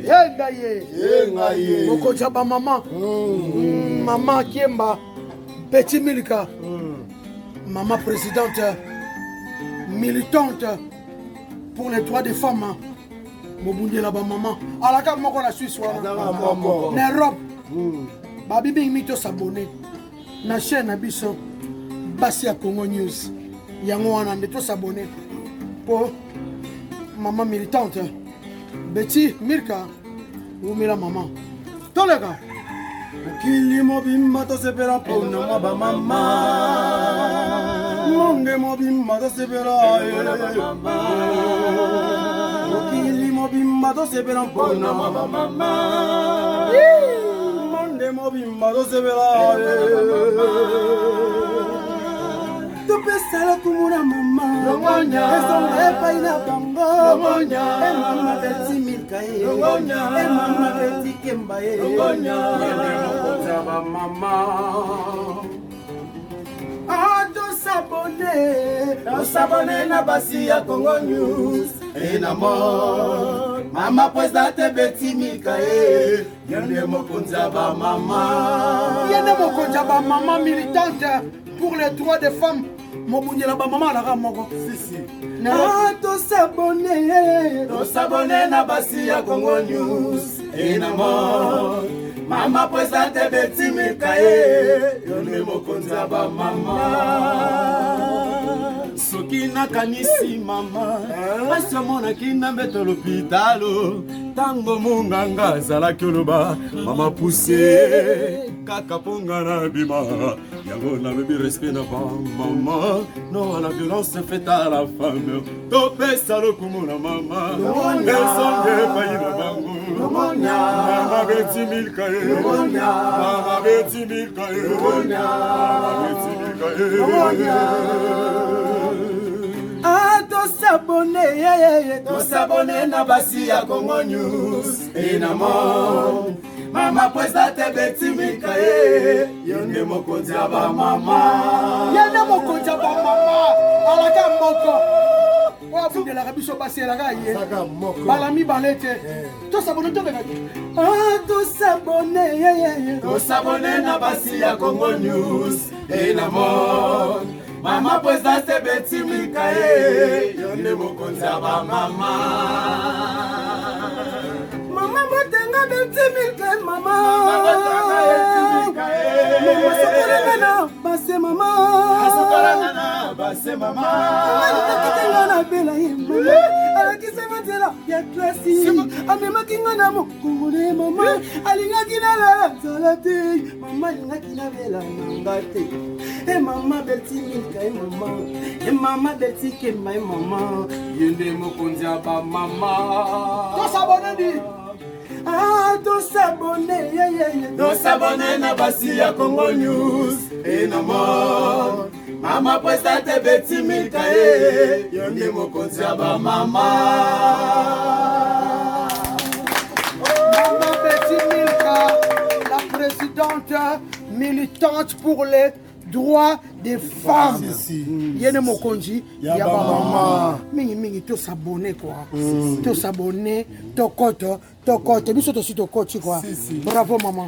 Yenga ye mokonzi ya bamama mm. Mama Kiemba Petit Milka Mama présidente militante pour les droits des femmes, mobundela bamama, alaka moko na Suisse wana, na Europe babi mingi mingi. Tos'abonner na chaîne na biso Basi ya Congo News. Yango wana nde tos'abonner mpo mama militante Betty Milka wumela. Mama, toleka. Mokili mobimba tosepela mpona mwa bamama, monde mobimba tosepela, mokili mobimba tosepela mpona mwa bamama, monde mobimba tosepela. Topesa lokumu na mama, ezonga epai na bango. E mama Betty Milka ye, e mama Betty Kemba ye, bamama. Tos'abonner, tos'abonner na Basi ya Congo News enamo. Mama présidente Betty Milka ye, yo nde mokonzi ya bamama. Ye nde mokonzi ya bamama, militante pour les droits des femmes, mobundela bamama, alaka moko. Tos'abonner, tos'abonner na Basi ya Congo News enamo. Mama présidente Betty Milka ye, yo nde mokonzi ya bamama. Soki nakanisi mama, pasi omonaki na mbeto lopitalo, ntango monganga azalaki oloba: "Mama, pousse kaka mpo nga na bima." Yango nalobi respect na bamama, non à la violence faite à la femme. Topesa lokumu na mama, esonge epai na bango. Mama Betty Milka ye, mama Betty Milka ye, mama Betty Milka ye. Tos'abonner, tos'abonner na Basi ya Congo News enamo. Mama présidente Betty Milka ye, yo nde mokonzi ya bamama. Ye nde mokonzi ya bamama, alaka moko oyo abundelaka biso basi, elaka ye bala mibale te. Tos'abonner, tolekaki. Tos'abonner, tos'abonner na Basi ya Congo News enamo. Mama présidente Betty Milka ye, yo nde mokonzi ya bamama. Mama botanga Betty Milka, mama sokolanga na base, mama alingaki nga na bela ye, mama alakisanga nzela ya klasi, amemaki nga na mokongo na ye. Mama alingaki nalala nzala te, mama alingaki nabela nanga te. E mama Betty Milka, e mama, e mama Betty Kemba, e mama, ye nde mokonzi ya bamama. Tos'abonner di. Tos'abonner, tos'abonner na Basi ya Congo News enamo. Mama présidente Betty Milka ye, yo nde mokonzi ya bamama. Mama Betty Milka, la présidente militante pour les droits des femmes, ye nde mokonzi ya bamama. Mingimingi tos'abonner quoi, tos'abonner, tokoto tokoto biso tosi tokoti quoi. Bravo mama.